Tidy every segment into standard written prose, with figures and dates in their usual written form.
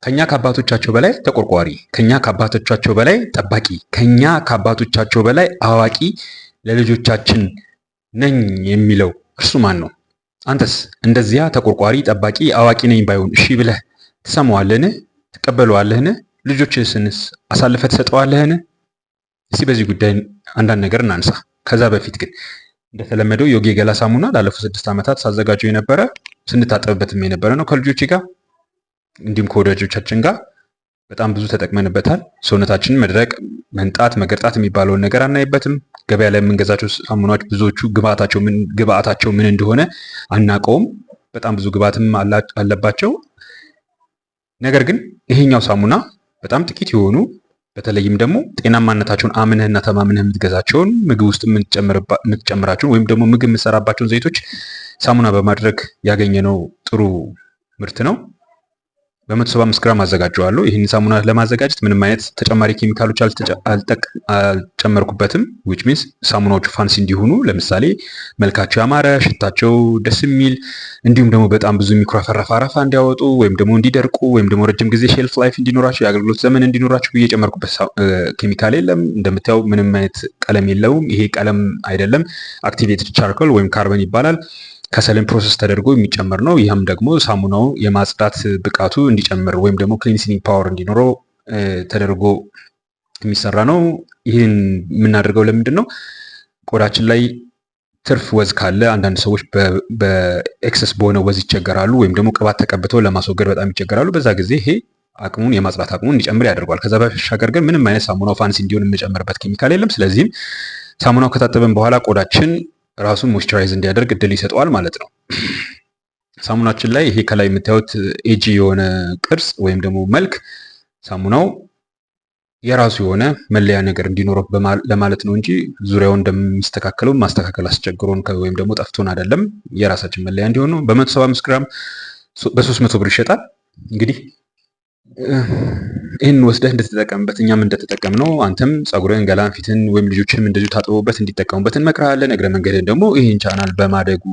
ከኛ ከአባቶቻቸው በላይ ተቆርቋሪ፣ ከኛ ከአባቶቻቸው በላይ ጠባቂ፣ ከኛ ከአባቶቻቸው በላይ አዋቂ ለልጆቻችን ነኝ የሚለው እርሱ ማን ነው? አንተስ እንደዚያ ተቆርቋሪ፣ ጠባቂ፣ አዋቂ ነኝ ባይሆን እሺ ብለህ ትሰማዋለህን? ትቀበለዋለህን? ልጆችህንስ አሳልፈህ ትሰጠዋለህን? እስቲ በዚህ ጉዳይ አንዳንድ ነገር እናንሳ። ከዛ በፊት ግን እንደተለመደው ዮጊ የገላ ሳሙና ላለፉት 6 ዓመታት ሳዘጋጀው የነበረ፣ ስንታጠብበትም የነበረ ነው ከልጆቼ ጋር እንዲሁም ከወዳጆቻችን ጋር በጣም ብዙ ተጠቅመንበታል። ሰውነታችንን መድረቅ፣ መንጣት፣ መገርጣት የሚባለውን ነገር አናይበትም። ገበያ ላይ የምንገዛቸው ሳሙናዎች ብዙዎቹ ግብአታቸው ምን እንደሆነ አናውቀውም። በጣም ብዙ ግብአትም አለባቸው። ነገር ግን ይሄኛው ሳሙና በጣም ጥቂት የሆኑ፣ በተለይም ደግሞ ጤናማነታቸውን አምነህና ተማምነህ የምትገዛቸውን፣ ምግብ ውስጥ የምትጨምራቸውን ወይም ደግሞ ምግብ የምትሰራባቸውን ዘይቶች ሳሙና በማድረግ ያገኘነው ጥሩ ምርት ነው። በ175 ግራም አዘጋጀዋለሁ። ይህን ሳሙና ለማዘጋጀት ምንም አይነት ተጨማሪ ኬሚካሎች አልጨመርኩበትም። Which means ሳሙናዎቹ fancy እንዲሆኑ፣ ለምሳሌ መልካቸው ያማረ፣ ሽታቸው ደስ የሚል፣ እንዲሁም ደግሞ በጣም ብዙ የሚኩረፈረፍ አረፋ እንዲያወጡ ወይም ደግሞ እንዲደርቁ ወይም ደግሞ ረጅም ጊዜ shelf life እንዲኖራቸው፣ የአገልግሎት ዘመን እንዲኖራቸው ብዬ የጨመርኩበት ኬሚካል የለም። እንደምታየው ምንም አይነት ቀለም የለውም። ይሄ ቀለም አይደለም፣ activated charcoal ወይም ካርበን ይባላል። ከሰልን process ተደርጎ የሚጨመር ነው። ይህም ደግሞ ሳሙናው የማጽዳት ብቃቱ እንዲጨምር ወይም ደግሞ cleansing power እንዲኖረው ተደርጎ የሚሰራ ነው። ይህን የምናደርገው ለምንድን ነው? ቆዳችን ላይ ትርፍ ወዝ ካለ፣ አንዳንድ ሰዎች በ excess በሆነ ወዝ ይቸገራሉ፣ ወይም ደግሞ ቅባት ተቀብተው ለማስወገድ በጣም ይቸገራሉ። በዛ ጊዜ ይሄ አቅሙን የማጽዳት አቅሙን እንዲጨምር ያደርገዋል። ከዛ ባሻገር ግን ምንም አይነት ሳሙናው fancy እንዲሆን የምጨምርበት ኬሚካል የለም። ስለዚህም ሳሙናው ከታጠበን በኋላ ቆዳችን ራሱን moisturize እንዲያደርግ እድል ይሰጠዋል ማለት ነው። ሳሙናችን ላይ ይሄ ከላይ የምታዩት edgy የሆነ ቅርጽ ወይም ደግሞ መልክ ሳሙናው የራሱ የሆነ መለያ ነገር እንዲኖረው ለማለት ነው እንጂ ዙሪያውን እንደሚስተካከለው ማስተካከል አስቸግሮን ወይም ደግሞ ጠፍቶን አይደለም። የራሳችን መለያ እንዲሆን ነው። በ175 ግራም በ300 ብር ይሸጣል። እንግዲህ ይህን ወስደህ እንድትጠቀምበት፣ እኛም እንደተጠቀምነው አንተም ጸጉርህን፣ ገላን፣ ፊትን ወይም ልጆችህም እንደዚሁ ታጥበውበት እንዲጠቀሙበት እንመክርሃለን። እግረ መንገድህን ደግሞ ይህን ቻናል በማደጉ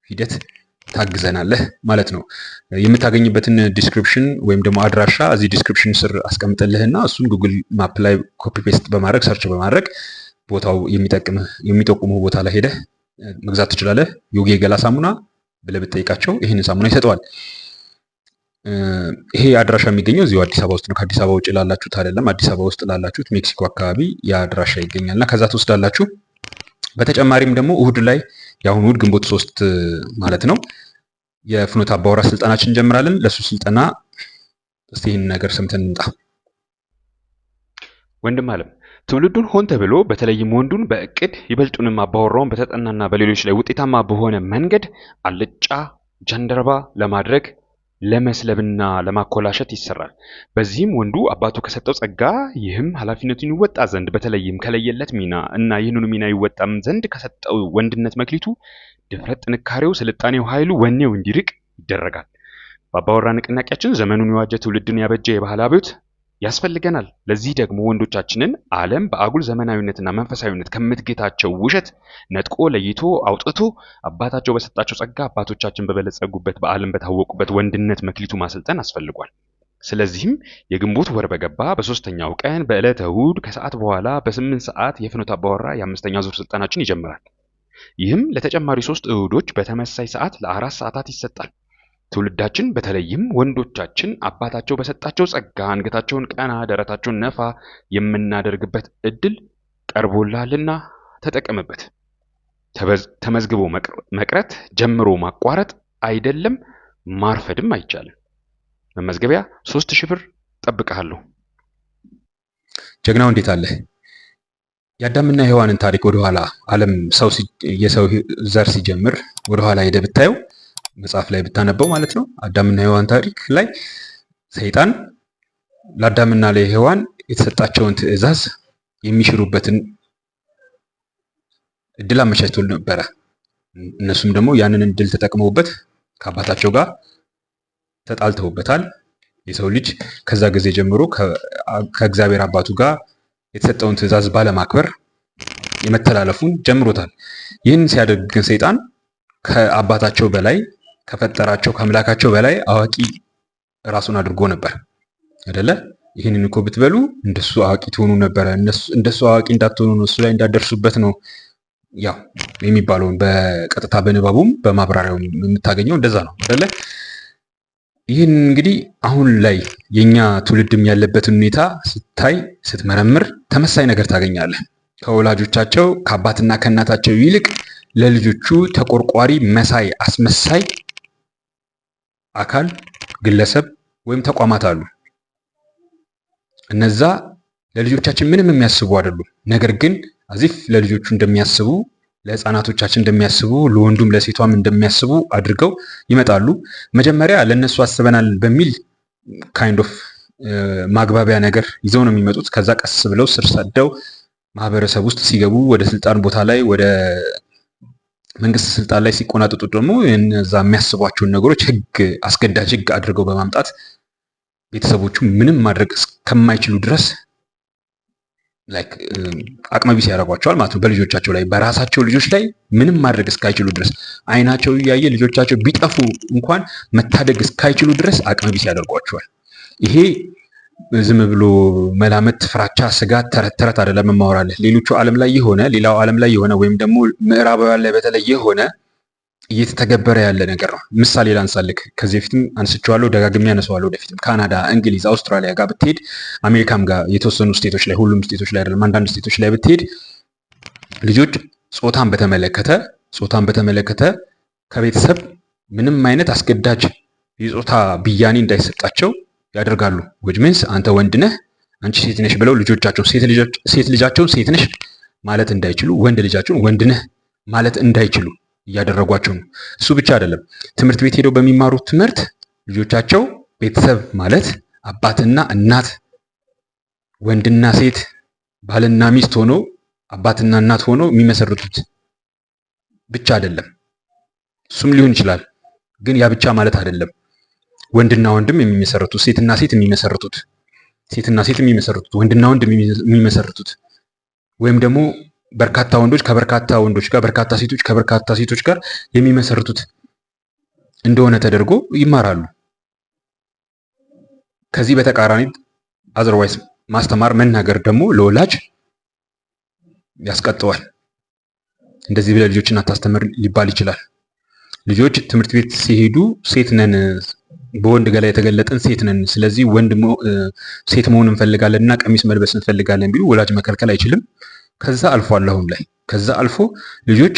ሂደት ታግዘናለህ ማለት ነው። የምታገኝበትን description ወይም ደግሞ አድራሻ እዚህ description ስር አስቀምጥልህና እሱን Google Map ላይ copy paste በማድረግ፣ search በማድረግ ቦታው የሚጠቁምህ ቦታ ላይ ሄደህ መግዛት ትችላለህ። ዮጊ የገላ ሳሙና ብለህ ብትጠይቃቸው ይህንን ሳሙና ይሰጠዋል። ይሄ አድራሻ የሚገኘው እዚሁ አዲስ አበባ ውስጥ ነው። ከአዲስ አበባ ውጭ ላላችሁት አይደለም። አዲስ አበባ ውስጥ ላላችሁት ሜክሲኮ አካባቢ የአድራሻ ይገኛል እና ከዛ ትወስዳላችሁ። በተጨማሪም ደግሞ እሁድ ላይ፣ የአሁኑ እሁድ ግንቦት 3 ማለት ነው፣ የፍኖተ አባወራ ስልጠናችን እንጀምራለን። ለእሱ ስልጠና እስቲ ይህን ነገር ሰምተን እንምጣ። ወንድም አለም፣ ትውልዱን ሆን ተብሎ በተለይም ወንዱን በእቅድ፣ ይበልጡንም አባወራውን በተጠናና በሌሎች ላይ ውጤታማ በሆነ መንገድ አልጫ ጃንደረባ ለማድረግ፣ ለመስለብና ለማኮላሸት ይሰራል። በዚህም ወንዱ አባቱ ከሰጠው ጸጋ፣ ይህም ኃላፊነቱን ይወጣ ዘንድ በተለይም ከለየለት ሚና እና ይህንኑ ሚና ይወጣም ዘንድ ከሰጠው ወንድነት መክሊቱ፣ ድፍረት፣ ጥንካሬው፣ ስልጣኔው፣ ኃይሉ፣ ወኔው እንዲርቅ ይደረጋል። በአባወራ ንቅናቄያችን ዘመኑን የዋጀ፣ ትውልድን ያበጀ የባህል አብዮት ያስፈልገናል። ለዚህ ደግሞ ወንዶቻችንን ዓለም በአጉል ዘመናዊነትና መንፈሳዊነት ከምትጌታቸው ውሸት ነጥቆ ለይቶ አውጥቶ አባታቸው በሰጣቸው ጸጋ፣ አባቶቻችን በበለጸጉበት፣ በዓለም በታወቁበት ወንድነት መክሊቱ ማሰልጠን አስፈልጓል። ስለዚህም የግንቦት ወር በገባ በሶስተኛው ቀን በዕለተ እሁድ ከሰዓት በኋላ በ8 ሰዓት የፍኖተ አባወራ የአምስተኛ ዙር ስልጠናችን ይጀምራል። ይህም ለተጨማሪ ሶስት እሁዶች በተመሳሳይ ሰዓት ለ4 ሰዓታት ይሰጣል። ትውልዳችን በተለይም ወንዶቻችን አባታቸው በሰጣቸው ጸጋ አንገታቸውን ቀና ደረታቸውን ነፋ የምናደርግበት እድል ቀርቦልሃልና ተጠቀምበት። ተመዝግቦ መቅረት ጀምሮ ማቋረጥ አይደለም፣ ማርፈድም አይቻልም። መመዝገቢያ 3000 ብር። ጠብቅሃለሁ። ጀግናው እንዴት አለ? የአዳምና የሔዋንን ታሪክ ወደኋላ ዓለም ሰው የሰው ዘር ሲጀምር ወደኋላ ሄደህ ብታየው፣ መጽሐፍ ላይ ብታነበው ማለት ነው። አዳምና ሔዋን ታሪክ ላይ ሰይጣን ለአዳምና ለሔዋን የተሰጣቸውን ትዕዛዝ የሚሽሩበትን እድል አመቻችቶ ነበረ። እነሱም ደግሞ ያንን እድል ተጠቅመውበት ከአባታቸው ጋር ተጣልተውበታል። የሰው ልጅ ከዛ ጊዜ ጀምሮ ከእግዚአብሔር አባቱ ጋር የተሰጠውን ትዕዛዝ ባለማክበር የመተላለፉን ጀምሮታል። ይህን ሲያደርግ ግን ሰይጣን ከአባታቸው በላይ፣ ከፈጠራቸው ከአምላካቸው በላይ አዋቂ ራሱን አድርጎ ነበር አይደለ? ይህንን እኮ ብትበሉ እንደሱ አዋቂ ትሆኑ ነበረ፣ እንደሱ አዋቂ እንዳትሆኑ ነው፣ እሱ ላይ እንዳትደርሱበት ነው ያው የሚባለውን በቀጥታ በንባቡም በማብራሪያውም የምታገኘው እንደዛ ነው አይደለ? ይህን እንግዲህ አሁን ላይ የኛ ትውልድም ያለበትን ሁኔታ ስታይ ስትመረምር ተመሳሳይ ነገር ታገኛለህ። ከወላጆቻቸው ከአባትና ከእናታቸው ይልቅ ለልጆቹ ተቆርቋሪ መሳይ አስመሳይ አካል፣ ግለሰብ ወይም ተቋማት አሉ። እነዛ ለልጆቻችን ምንም የሚያስቡ አይደሉም። ነገር ግን as if ለልጆቹ እንደሚያስቡ፣ ለህፃናቶቻችን እንደሚያስቡ፣ ለወንዱም ለሴቷም እንደሚያስቡ አድርገው ይመጣሉ። መጀመሪያ ለእነሱ አስበናል በሚል kind of ማግባቢያ ነገር ይዘው ነው የሚመጡት። ከዛ ቀስ ብለው ስር ሰደው ማህበረሰብ ውስጥ ሲገቡ፣ ወደ ስልጣን ቦታ ላይ፣ ወደ መንግስት ስልጣን ላይ ሲቆናጠጡ ደግሞ እነዛ የሚያስቧቸውን ነገሮች ህግ፣ አስገዳጅ ህግ አድርገው በማምጣት ቤተሰቦቹ ምንም ማድረግ እስከማይችሉ ድረስ like አቅመቢስ ያደርጓቸዋል ማለት ነው። በልጆቻቸው ላይ፣ በራሳቸው ልጆች ላይ ምንም ማድረግ እስካይችሉ ድረስ፣ አይናቸው እያየ ልጆቻቸው ቢጠፉ እንኳን መታደግ እስካይችሉ ድረስ አቅመቢስ ያደርጓቸዋል። ይሄ ዝም ብሎ መላምት፣ ፍራቻ፣ ስጋት፣ ተረት ተረት አይደለም የማወራልህ። ሌሎቹ ዓለም ላይ የሆነ፣ ሌላው ዓለም ላይ የሆነ ወይም ደግሞ ምዕራባውያን ላይ በተለይ የሆነ እየተተገበረ ያለ ነገር ነው። ምሳሌ ላንሳልክ። ከዚህ በፊትም አንስቼዋለሁ፣ ደጋግሜ አነሳዋለሁ ወደፊትም። ካናዳ፣ እንግሊዝ፣ አውስትራሊያ ጋር ብትሄድ፣ አሜሪካም ጋር የተወሰኑ state ኦች ላይ፣ ሁሉም state ኦች ላይ አይደለም፣ አንዳንድ state ኦች ላይ ብትሄድ ልጆች ጾታን በተመለከተ ከቤተሰብ ምንም አይነት አስገዳጅ የጾታ ብያኔ እንዳይሰጣቸው ያደርጋሉ። Which means አንተ ወንድ ነህ፣ አንቺ ሴት ነሽ ብለው ልጆቻቸውን፣ ሴት ልጃቸውን ሴት ነሽ ማለት እንዳይችሉ፣ ወንድ ልጃቸውን ወንድ ነህ ማለት እንዳይችሉ እያደረጓቸው ነው። እሱ ብቻ አይደለም። ትምህርት ቤት ሄደው በሚማሩት ትምህርት ልጆቻቸው ቤተሰብ ማለት አባትና እናት፣ ወንድና ሴት፣ ባልና ሚስት ሆኖ፣ አባትና እናት ሆኖ የሚመሰርቱት ብቻ አይደለም። እሱም ሊሆን ይችላል፣ ግን ያ ብቻ ማለት አይደለም። ወንድና ወንድም የሚመሰርቱት፣ ሴትና ሴት የሚመሰርቱት፣ ሴትና ሴት የሚመሰርቱት፣ ወንድና ወንድ የሚመሰርቱት ወይም ደግሞ በርካታ ወንዶች ከበርካታ ወንዶች ጋር፣ በርካታ ሴቶች ከበርካታ ሴቶች ጋር የሚመሰርቱት እንደሆነ ተደርጎ ይማራሉ። ከዚህ በተቃራኒ otherwise ማስተማር፣ መናገር ደግሞ ለወላጅ ያስቀጣዋል። እንደዚህ ብለህ ልጆችን አታስተምር ሊባል ይችላል። ልጆች ትምህርት ቤት ሲሄዱ ሴት ነን፣ በወንድ ገላ የተገለጥን ሴት ነን፣ ስለዚህ ወንድ ሴት መሆን እንፈልጋለን እና ቀሚስ መልበስ እንፈልጋለን ቢሉ ወላጅ መከልከል አይችልም። ከዛ አልፏል። አሁን ላይ ከዛ አልፎ ልጆች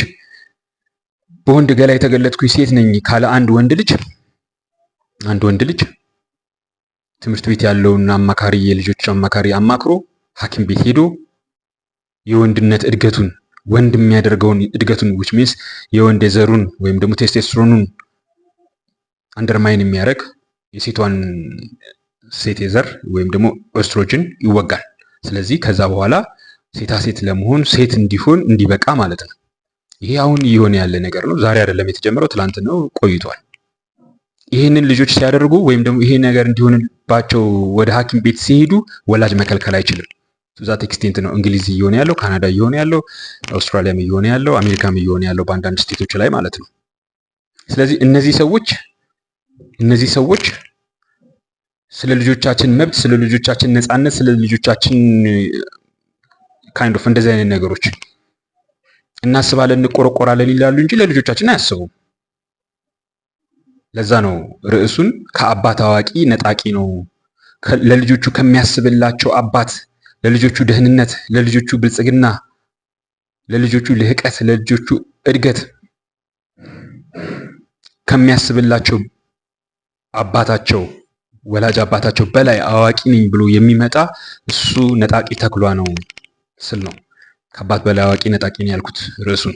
በወንድ ገላ የተገለጥኩኝ ሴት ነኝ ካለ አንድ ወንድ ልጅ ትምህርት ቤት ያለውን አማካሪ፣ የልጆች አማካሪ አማክሮ ሐኪም ቤት ሄዶ የወንድነት እድገቱን፣ ወንድ የሚያደርገውን እድገቱን፣ which means የወንድ የዘሩን ወይም ደግሞ testosterone ኑን undermine የሚያደርግ የሴቷን ሴት የዘር ወይም ደግሞ ኦስትሮጅን ይወጋል። ስለዚህ ከዛ በኋላ ሴታ ሴት ለመሆን፣ ሴት እንዲሆን እንዲበቃ ማለት ነው። ይሄ አሁን እየሆነ ያለ ነገር ነው። ዛሬ አይደለም የተጀመረው፣ ትላንት ነው፣ ቆይቷል። ይህንን ልጆች ሲያደርጉ ወይም ደግሞ ይሄ ነገር እንዲሆንባቸው ወደ ሐኪም ቤት ሲሄዱ ወላጅ መከልከል አይችልም። That extent ነው እንግሊዝ እየሆነ ያለው፣ ካናዳ እየሆነ ያለው፣ አውስትራሊያም እየሆነ ያለው፣ አሜሪካም እየሆነ ያለው በአንዳንድ state ኦች ላይ ማለት ነው። ስለዚህ እነዚህ ሰዎች ስለ ልጆቻችን መብት፣ ስለ ልጆቻችን ነፃነት፣ ስለ ልጆቻችን kind of እንደዚህ አይነት ነገሮች እናስባለን፣ እንቆረቆራለን ይላሉ እንጂ ለልጆቻችን አያስቡም። ለዛ ነው ርዕሱን ከአባት አዋቂ ነጣቂ ነው። ለልጆቹ ከሚያስብላቸው አባት፣ ለልጆቹ ደህንነት፣ ለልጆቹ ብልጽግና፣ ለልጆቹ ልህቀት፣ ለልጆቹ እድገት ከሚያስብላቸው አባታቸው፣ ወላጅ አባታቸው በላይ አዋቂ ነኝ ብሎ የሚመጣ እሱ ነጣቂ ተኩላ ነው ስል ነው። ከአባት በላይ አዋቂ ነጣቂ ነው ያልኩት ርዕሱን።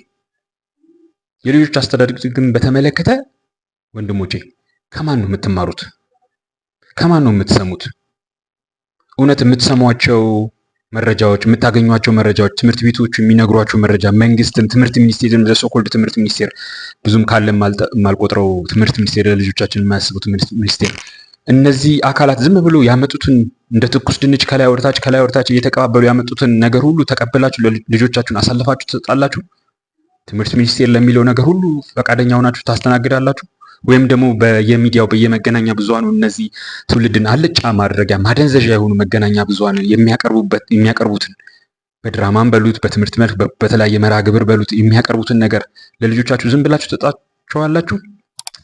የልጆች አስተዳደግ ግን በተመለከተ ወንድሞቼ ከማን ነው የምትማሩት? ከማን ነው የምትሰሙት? እውነት የምትሰሟቸው መረጃዎች፣ የምታገኟቸው መረጃዎች፣ ትምህርት ቤቶቹ የሚነግሯቸው መረጃ፣ መንግስትም፣ ትምህርት ሚኒስቴር፣ the so-called ትምህርት ሚኒስቴር፣ ብዙም ካለ የማልቆጥረው ትምህርት ሚኒስቴር፣ ለልጆቻችን የማያስቡ ትምህርት ሚኒስቴር፣ እነዚህ አካላት ዝም ብሎ ያመጡትን እንደ ትኩስ ድንች ከላይ ወደታች ከላይ ወደታች እየተቀባበሉ ያመጡትን ነገር ሁሉ ተቀብላችሁ ልጆቻችሁን አሳልፋችሁ ትሰጣላችሁ? ትምህርት ሚኒስቴር ለሚለው ነገር ሁሉ ፈቃደኛ ሆናችሁ ታስተናግዳላችሁ? ወይም ደግሞ በየሚዲያው በየመገናኛ ብዙሃኑ እነዚህ ትውልድን አልጫ ማድረጊያ ማደንዘዣ የሆኑ መገናኛ ብዙሃንን የሚያቀርቡትን በድራማም በሉት፣ በትምህርት መልክ፣ በተለያየ መርሃ ግብር በሉት የሚያቀርቡትን ነገር ለልጆቻችሁ ዝም ብላችሁ ትሰጣቸዋላችሁ?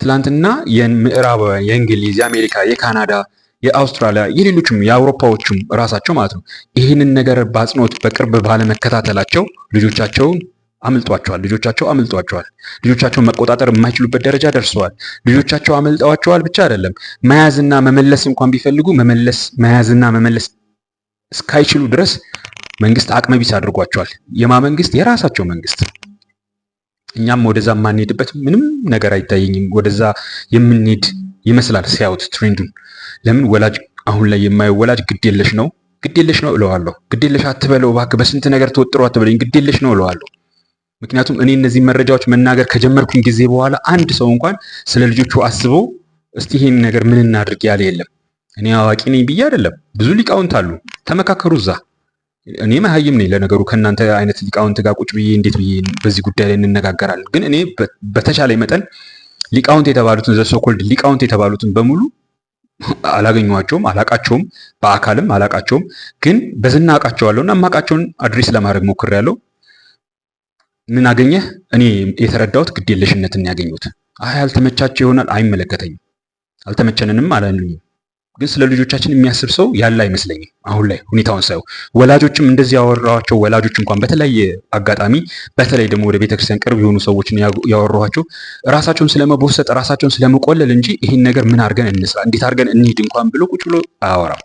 ትላንትና የምዕራባውያን፣ የእንግሊዝ፣ የአሜሪካ፣ የካናዳ፣ የአውስትራሊያ፣ የሌሎችም የአውሮፓዎቹም ራሳቸው ማለት ነው ይህንን ነገር በአጽንኦት በቅርብ ባለመከታተላቸው ልጆቻቸውን አምልጧቸዋል። ልጆቻቸው አምልጧቸዋል። ልጆቻቸውን መቆጣጠር የማይችሉበት ደረጃ ደርሰዋል። ልጆቻቸው አምልጠዋቸዋል ብቻ አይደለም፣ መያዝና መመለስ እንኳን ቢፈልጉ መመለስ መያዝና መመለስ እስካይችሉ ድረስ መንግስት አቅመቢስ አድርጓቸዋል። የማ መንግስት? የራሳቸው መንግስት። እኛም ወደዛ የማንሄድበት ምንም ነገር አይታየኝም። ወደዛ የምንሄድ ይመስላል ሲያዩት trend ኡን። ለምን ወላጅ አሁን ላይ የማየው ወላጅ ግድ የለሽ ነው፣ ግድ የለሽ ነው እለዋለሁ። ግድ የለሽ አትበለው እባክህ፣ በስንት ነገር ተወጥሮ አትበለኝ፣ ግድ የለሽ ነው እለዋለሁ። ምክንያቱም እኔ እነዚህ መረጃዎች መናገር ከጀመርኩኝ ጊዜ በኋላ አንድ ሰው እንኳን ስለ ልጆቹ አስቦ እስቲ ይሄን ነገር ምን እናድርግ ያለ የለም። እኔ አዋቂ ነኝ ብዬ አይደለም። ብዙ ሊቃውንት አሉ፣ ተመካከሩ እዛ። እኔ መሀይም ነኝ ለነገሩ፣ ከእናንተ አይነት ሊቃውንት ጋር ቁጭ ብዬ እንዴት ብዬ በዚህ ጉዳይ ላይ እንነጋገራለን? ግን እኔ በተቻለ መጠን ሊቃውንት የተባሉትን፣ the so-called ሊቃውንት የተባሉትን በሙሉ አላገኘኋቸውም፣ አላቃቸውም፣ በአካልም አላቃቸውም። ግን በዝና አውቃቸዋለሁ እና የማውቃቸውን address ለማድረግ ሞክሬያለሁ። ምን አገኘህ? እኔ የተረዳሁት ግዴለሽነትን ያገኘሁት። አይ አልተመቻቸው ይሆናል፣ አይመለከተኝም፣ አልተመቸንንም አላሉኝም። ግን ስለ ልጆቻችን የሚያስብ ሰው ያለ አይመስለኝም አሁን ላይ ሁኔታውን ሳየው። ወላጆችም እንደዚህ ያወራኋቸው ወላጆች እንኳን በተለያየ አጋጣሚ፣ በተለይ ደግሞ ወደ ቤተክርስቲያን ቅርብ የሆኑ ሰዎችን ያወራኋቸው፣ ራሳቸውን ስለመቦሰጥ፣ ራሳቸውን ስለመቆለል እንጂ ይህን ነገር ምን አድርገን እንስራ፣ እንዴት አድርገን እንሂድ እንኳን ብሎ ቁጭ ብሎ አያወራም።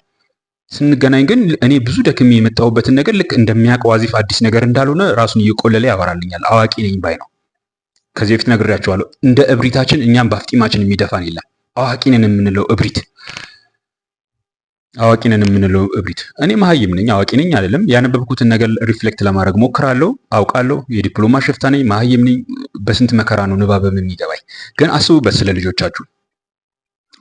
ስንገናኝ ግን እኔ ብዙ ደክሜ የመጣሁበትን ነገር ልክ እንደሚያውቅ ዋዚፍ አዲስ ነገር እንዳልሆነ ራሱን እየቆለለ ያወራልኛል። አዋቂ ነኝ ባይ ነው። ከዚህ በፊት ነግሬያቸዋለሁ። እንደ እብሪታችን እኛም በአፍጢማችን የሚደፋን የለም። አዋቂ ነን የምንለው እብሪት፣ አዋቂ ነን የምንለው እብሪት። እኔ መሀይም ነኝ፣ አዋቂ ነኝ አይደለም። ያነበብኩትን ነገር reflect ለማድረግ ሞክራለሁ፣ አውቃለሁ። የዲፕሎማ ሽፍታ ነኝ፣ መሀይም ነኝ። በስንት መከራ ነው ንባብም የሚገባኝ። ግን አስቡበት ስለ ልጆቻችሁ።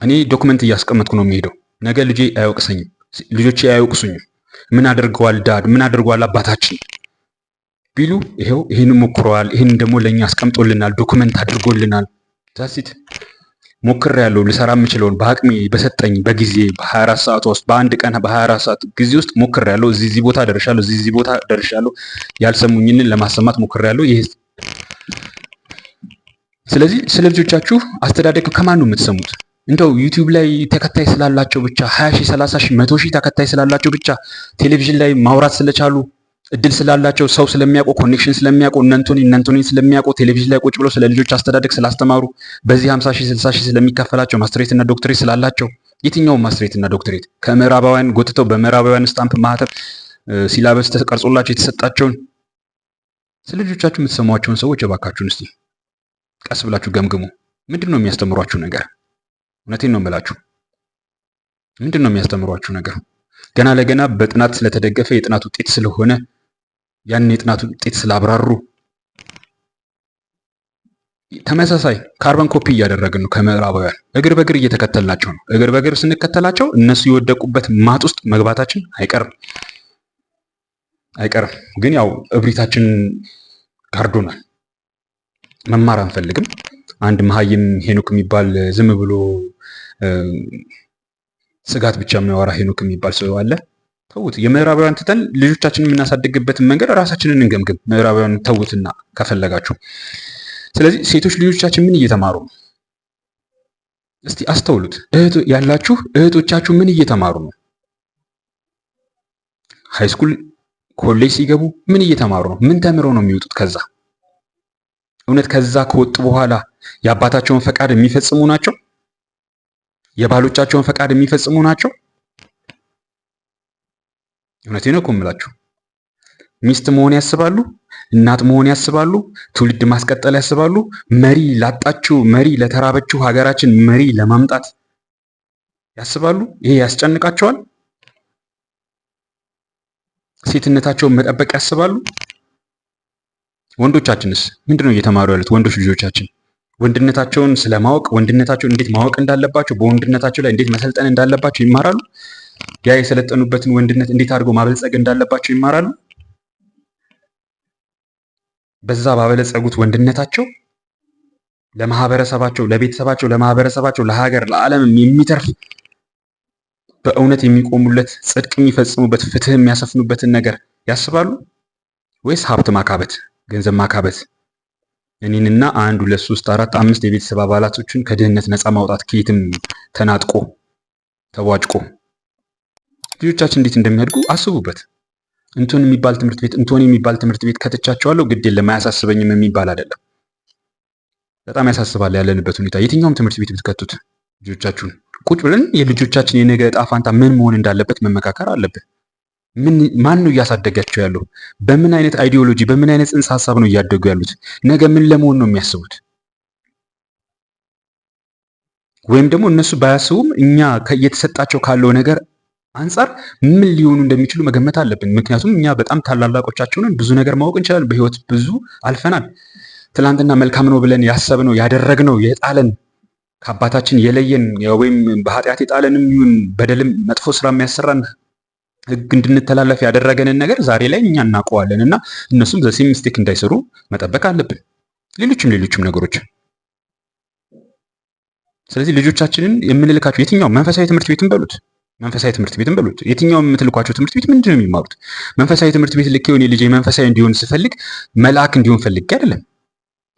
እኔ document እያስቀመጥኩ ነው የሚሄደው። ነገ ልጄ አይወቅሰኝም፣ ልጆቼ አይወቅሱኝም። ምን አድርገዋል dad፣ ምን አድርገዋል አባታችን ቢሉ ይሄው ይህን ሞክረዋል፣ ይህን ደግሞ ለእኛ አስቀምጦልናል፣ document አድርጎልናል። That's it። ሞክሬያለሁ፣ ልሰራ የምችለውን በአቅሜ በሰጠኝ በጊዜ በ24 ሰዓት ውስጥ፣ በአንድ ቀን በ24 ሰዓት ጊዜ ውስጥ ሞክሬያለሁ። እዚህ እዚህ ቦታ ደርሻለሁ፣ እዚህ እዚህ ቦታ ደርሻለሁ። ያልሰሙኝንን ለማሰማት ሞክሬያለሁ። ይሄ ስለዚህ ስለ ልጆቻችሁ አስተዳደግ ከማን ነው የምትሰሙት? እንደው YouTube ላይ ተከታይ ስላላቸው ብቻ፣ 20 ሺህ፣ 30 ሺህ፣ 100 ሺህ ተከታይ ስላላቸው ብቻ፣ ቴሌቪዥን ላይ ማውራት ስለቻሉ፣ እድል ስላላቸው፣ ሰው ስለሚያውቁ፣ connection ስለሚያውቁ፣ እነንቶኒ እነንቶኒ ስለሚያውቁ፣ ቴሌቪዥን ላይ ቁጭ ብለው ስለ ልጆች አስተዳደግ ስላስተማሩ፣ በዚህ 50 ሺህ 60 ሺህ ስለሚከፈላቸው፣ ማስትሬት እና ዶክትሬት ስላላቸው፣ የትኛውም ማስትሬት እና ዶክትሬት ከምዕራባውያን ጎትተው በምዕራባውያን stamp ማህተም syllabus ተቀርጾላቸው የተሰጣቸውን፣ ስለ ልጆቻችሁ የምትሰሟቸውን ሰዎች እባካችሁን እስቲ ቀስ ብላችሁ ገምግሙ። ምንድን ነው የሚያስተምሯችሁ ነገር? እውነቴን ነው የምላችሁ። ምንድን ነው የሚያስተምሯችሁ ነገር? ገና ለገና በጥናት ስለተደገፈ፣ የጥናት ውጤት ስለሆነ፣ ያን የጥናት ውጤት ስላብራሩ፣ ተመሳሳይ carbon copy እያደረግን ነው ከምዕራባውያን፣ እግር በእግር እየተከተልናቸው ነው። እግር በእግር ስንከተላቸው እነሱ የወደቁበት ማጥ ውስጥ መግባታችን አይቀርም አይቀርም። ግን ያው እብሪታችን ጋርዶናል። መማር አንፈልግም። አንድ መሀይም ሄኖክ የሚባል፣ ዝም ብሎ ስጋት ብቻ የሚያወራ ሄኖክ የሚባል ሰው አለ። ተዉት። የምዕራባውያን ትተን ልጆቻችንን የምናሳድግበትን መንገድ ራሳችንን እንገምግም። ምዕራባውያን ተዉትና ከፈለጋችሁ። ስለዚህ ሴቶች ልጆቻችን ምን እየተማሩ ነው? እስቲ አስተውሉት። እህት ያላችሁ እህቶቻችሁ ምን እየተማሩ ነው? High school ኮሌጅ ሲገቡ ምን እየተማሩ ነው? ምን ተምረው ነው የሚወጡት? ከዛ እውነት ከዛ ከወጡ በኋላ የአባታቸውን ፈቃድ የሚፈጽሙ ናቸው? የባሎቻቸውን ፈቃድ የሚፈጽሙ ናቸው? እውነቴን ነው እኮ የምላችሁ። ሚስት መሆን ያስባሉ፣ እናት መሆን ያስባሉ፣ ትውልድ ማስቀጠል ያስባሉ። መሪ ላጣችው፣ መሪ ለተራበችው ሀገራችን መሪ ለማምጣት ያስባሉ። ይሄ ያስጨንቃቸዋል። ሴትነታቸውን መጠበቅ ያስባሉ። ወንዶቻችንስ ምንድን ነው እየተማሩ ያሉት? ወንዶች ልጆቻችን ወንድነታቸውን ስለማወቅ፣ ወንድነታቸውን እንዴት ማወቅ እንዳለባቸው፣ በወንድነታቸው ላይ እንዴት መሰልጠን እንዳለባቸው ይማራሉ። ያ የሰለጠኑበትን ወንድነት እንዴት አድርገው ማበልጸግ እንዳለባቸው ይማራሉ። በዛ ባበለጸጉት ወንድነታቸው ለማህበረሰባቸው፣ ለቤተሰባቸው፣ ለማህበረሰባቸው፣ ለሀገር፣ ለዓለም የሚተርፍ፣ በእውነት የሚቆሙለት፣ ጽድቅ የሚፈጽሙበት፣ ፍትህ የሚያሰፍኑበትን ነገር ያስባሉ ወይስ ሀብት ማካበት፣ ገንዘብ ማካበት፣ እኔንና አንድ፣ ሁለት፣ ሶስት፣ አራት፣ አምስት የቤተሰብ አባላቶችን ከድህነት ነፃ ማውጣት ከየትም ተናጥቆ ተቧጭቆ? ልጆቻችን እንዴት እንደሚያድጉ አስቡበት። እንትን የሚባል ትምህርት ቤት፣ እንቶኒ የሚባል ትምህርት ቤት ከትቻቸዋለሁ፣ ግድ የለም አያሳስበኝም የሚባል አይደለም። በጣም ያሳስባል ያለንበት ሁኔታ። የትኛውም ትምህርት ቤት ብትከቱት ልጆቻችሁን፣ ቁጭ ብለን የልጆቻችን የነገ ዕጣ ፋንታ ምን መሆን እንዳለበት መመካከር አለብን። ምን ማን ነው እያሳደጋቸው ያለው? በምን አይነት ideology፣ በምን አይነት ጽንሰ ሀሳብ ነው እያደጉ ያሉት? ነገ ምን ለመሆን ነው የሚያስቡት? ወይም ደግሞ እነሱ ባያስቡም እኛ እየተሰጣቸው ካለው ነገር አንጻር ምን ሊሆኑ እንደሚችሉ መገመት አለብን። ምክንያቱም እኛ በጣም ታላላቆቻቸውን ብዙ ነገር ማወቅ እንችላለን። በህይወት ብዙ አልፈናል። ትላንትና መልካም ነው ብለን ያሰብነው፣ ያደረግነው፣ የጣለን፣ ከአባታችን የለየን ወይም በኃጢአት የጣለንም ይሁን በደልም መጥፎ ስራ የሚያሰራን፣ ህግ እንድንተላለፍ ያደረገንን ነገር ዛሬ ላይ እኛ እናውቀዋለን እና እነሱም the same mistake እንዳይሰሩ መጠበቅ አለብን። ሌሎችም ሌሎችም ነገሮች። ስለዚህ ልጆቻችንን የምንልካቸው የትኛው መንፈሳዊ ትምህርት ቤትን በሉት፣ መንፈሳዊ ትምህርት ቤትን በሉት፣ የትኛው የምትልኳቸው ትምህርት ቤት ምንድን ነው የሚማሩት? መንፈሳዊ ትምህርት ቤት ልኬው እኔ ልጄ መንፈሳዊ እንዲሆን ስፈልግ መልአክ እንዲሆን ፈልጌ አይደለም።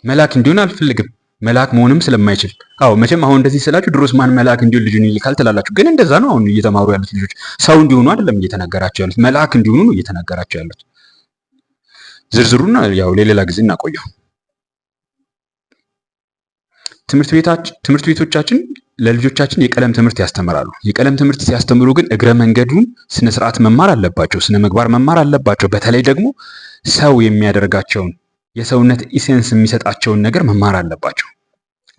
መልአክ እንዲሆን አልፈልግም። መልአክ መሆንም ስለማይችል። አዎ፣ መቼም አሁን እንደዚህ ስላችሁ ድሮስ ማን መልአክ እንዲሆን ልጁን ይልካል ትላላችሁ። ግን እንደዛ ነው። አሁን እየተማሩ ያሉት ልጆች ሰው እንዲሆኑ አይደለም እየተነገራቸው ያሉት፣ መልአክ እንዲሆኑ ነው እየተነገራቸው ያሉት። ዝርዝሩን ያው ለሌላ ጊዜ እናቆየው። ትምህርት ቤቶቻችን ለልጆቻችን የቀለም ትምህርት ያስተምራሉ። የቀለም ትምህርት ሲያስተምሩ ግን እግረ መንገዱን ስነ ስርዓት መማር አለባቸው፣ ስነ ምግባር መማር አለባቸው። በተለይ ደግሞ ሰው የሚያደርጋቸውን፣ የሰውነት essence የሚሰጣቸውን ነገር መማር አለባቸው።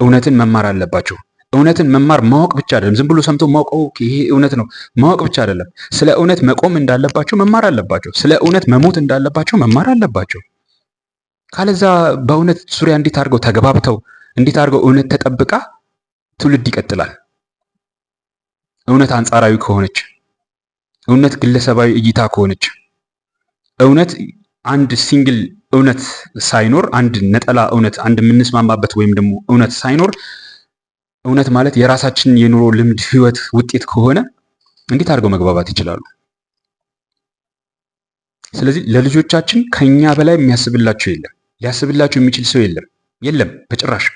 እውነትን መማር አለባቸው። እውነትን መማር ማወቅ ብቻ አይደለም። ዝም ብሎ ሰምቶ ማወቅ፣ ይሄ እውነት ነው ማወቅ ብቻ አይደለም። ስለ እውነት መቆም እንዳለባቸው መማር አለባቸው። ስለ እውነት መሞት እንዳለባቸው መማር አለባቸው። ካለዛ በእውነት ዙሪያ እንዴት አድርገው ተግባብተው፣ እንዴት አድርገው እውነት ተጠብቃ ትውልድ ይቀጥላል? እውነት አንጻራዊ ከሆነች፣ እውነት ግለሰባዊ እይታ ከሆነች፣ እውነት አንድ single እውነት ሳይኖር፣ አንድ ነጠላ እውነት፣ አንድ የምንስማማበት ወይም ደግሞ እውነት ሳይኖር፣ እውነት ማለት የራሳችን የኑሮ ልምድ፣ ህይወት ውጤት ከሆነ እንዴት አድርገው መግባባት ይችላሉ? ስለዚህ ለልጆቻችን ከኛ በላይ የሚያስብላቸው የለም። ሊያስብላቸው የሚችል ሰው የለም፣ የለም በጭራሽ።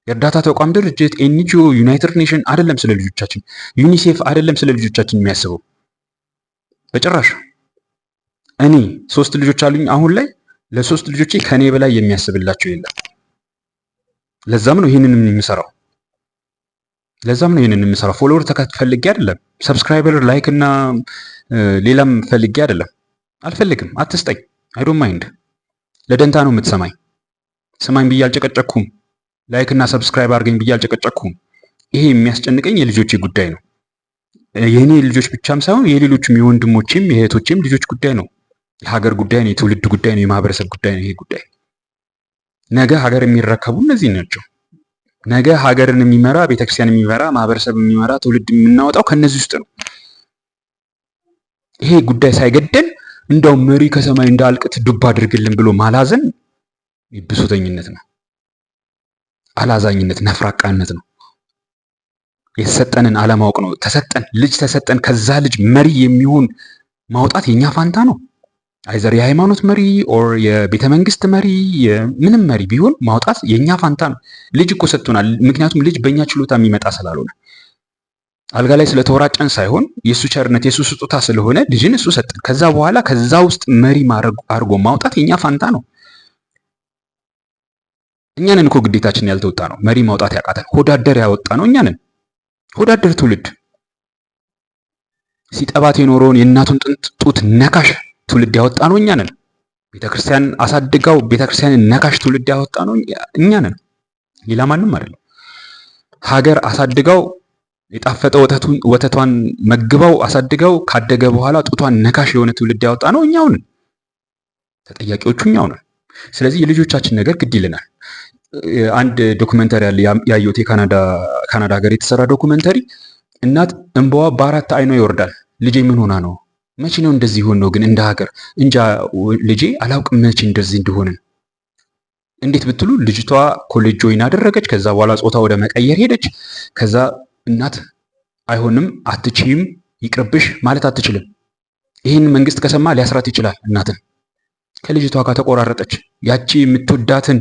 የእርዳታ ተቋም ድርጅት፣ NGO፣ United Nation አይደለም ስለ ልጆቻችን፣ ዩኒሴፍ አይደለም ስለ ልጆቻችን የሚያስበው በጭራሽ። እኔ ሶስት ልጆች አሉኝ፣ አሁን ላይ ለሶስት ልጆቼ ከኔ በላይ የሚያስብላቸው የለም። ለዛም ነው ይህንን የምሰራው። ለዛም ነው ይህንን የምሰራው። Follower ፈልጌ አይደለም። Subscriber፣ like እና ሌላም ፈልጌ አይደለም። አልፈልግም። አትስጠኝ። I don't mind። ለደንታ ነው የምትሰማኝ? ስማኝ ብዬ አልጨቀጨቅኩም። Like እና subscribe አድርገኝ ብዬ አልጨቀጨቅኩም። ይሄ የሚያስጨንቀኝ የልጆቼ ጉዳይ ነው። የእኔ ልጆች ብቻም ሳይሆን የሌሎችም፣ የወንድሞቼም የእህቶቼም ልጆች ጉዳይ ነው። የሀገር ጉዳይ ነው። የትውልድ ጉዳይ ነው። የማህበረሰብ ጉዳይ ነው። ይሄ ጉዳይ ነገ ሀገር የሚረከቡ እነዚህ ናቸው። ነገ ሀገርን የሚመራ፣ ቤተክርስቲያን የሚመራ፣ ማህበረሰብ የሚመራ ትውልድ የምናወጣው ከነዚህ ውስጥ ነው። ይሄ ጉዳይ ሳይገደን እንደው መሪ ከሰማይ እንዳልቅት ዱብ አድርግልን ብሎ ማላዘን ብሶተኝነት ነው፣ አላዛኝነት፣ ነፍራቃነት ነው። የተሰጠንን አለማወቅ ነው። ተሰጠን፣ ልጅ ተሰጠን። ከዛ ልጅ መሪ የሚሆን ማውጣት የኛ ፋንታ ነው። Either የሃይማኖት መሪ or የቤተ መንግስት መሪ፣ ምንም መሪ ቢሆን ማውጣት የኛ ፋንታ ነው። ልጅ እኮ ሰጥቶናል። ምክንያቱም ልጅ በእኛ ችሎታ የሚመጣ ስላልሆነ፣ አልጋ ላይ ስለተወራጨን ሳይሆን የእሱ ቸርነት፣ የእሱ ስጦታ ስለሆነ ልጅን እሱ ሰጠን። ከዛ በኋላ ከዛ ውስጥ መሪ አድርጎ ማውጣት የኛ ፋንታ ነው። እኛንን እኮ ግዴታችን ያልተወጣ ነው መሪ ማውጣት ያቃተን፣ ሆዳደር ያወጣ ነው እኛንን። ሆዳደር ትውልድ፣ ሲጠባት የኖረውን የእናቱን ጡት ነካሽ ትውልድ ያወጣ ነው እኛ ነን። ቤተክርስቲያን አሳድጋው ቤተክርስቲያንን ነካሽ ትውልድ ያወጣ ነው እኛ ነን። ሌላ ማንም አይደለም። ሀገር አሳድጋው፣ የጣፈጠ ወተቷን መግበው አሳድገው ካደገ በኋላ ጡቷን ነካሽ የሆነ ትውልድ ያወጣ ነው እኛው ነን። ተጠያቂዎቹ እኛው ነን። ስለዚህ የልጆቻችን ነገር ግድ ይለናል። አንድ documentary አለ ያየሁት፣ የካናዳ፣ ካናዳ ሀገር የተሰራ documentary። እናት እንባዋ በአራት አይኗ ይወርዳል። ልጄ ምን ሆና ነው? መቼ ነው እንደዚህ ሆን ነው? ግን እንደ ሀገር እንጃ ልጄ አላውቅም መቼ እንደዚህ እንደሆንን። እንዴት ብትሉ ልጅቷ ኮሌጅ join አደረገች። ከዛ በኋላ ጾታ ወደ መቀየር ሄደች። ከዛ እናት አይሆንም፣ አትችይም፣ ይቅርብሽ ማለት አትችልም። ይህን መንግስት ከሰማ ሊያስራት ይችላል እናትን። ከልጅቷ ጋር ተቆራረጠች። ያቺ የምትወዳትን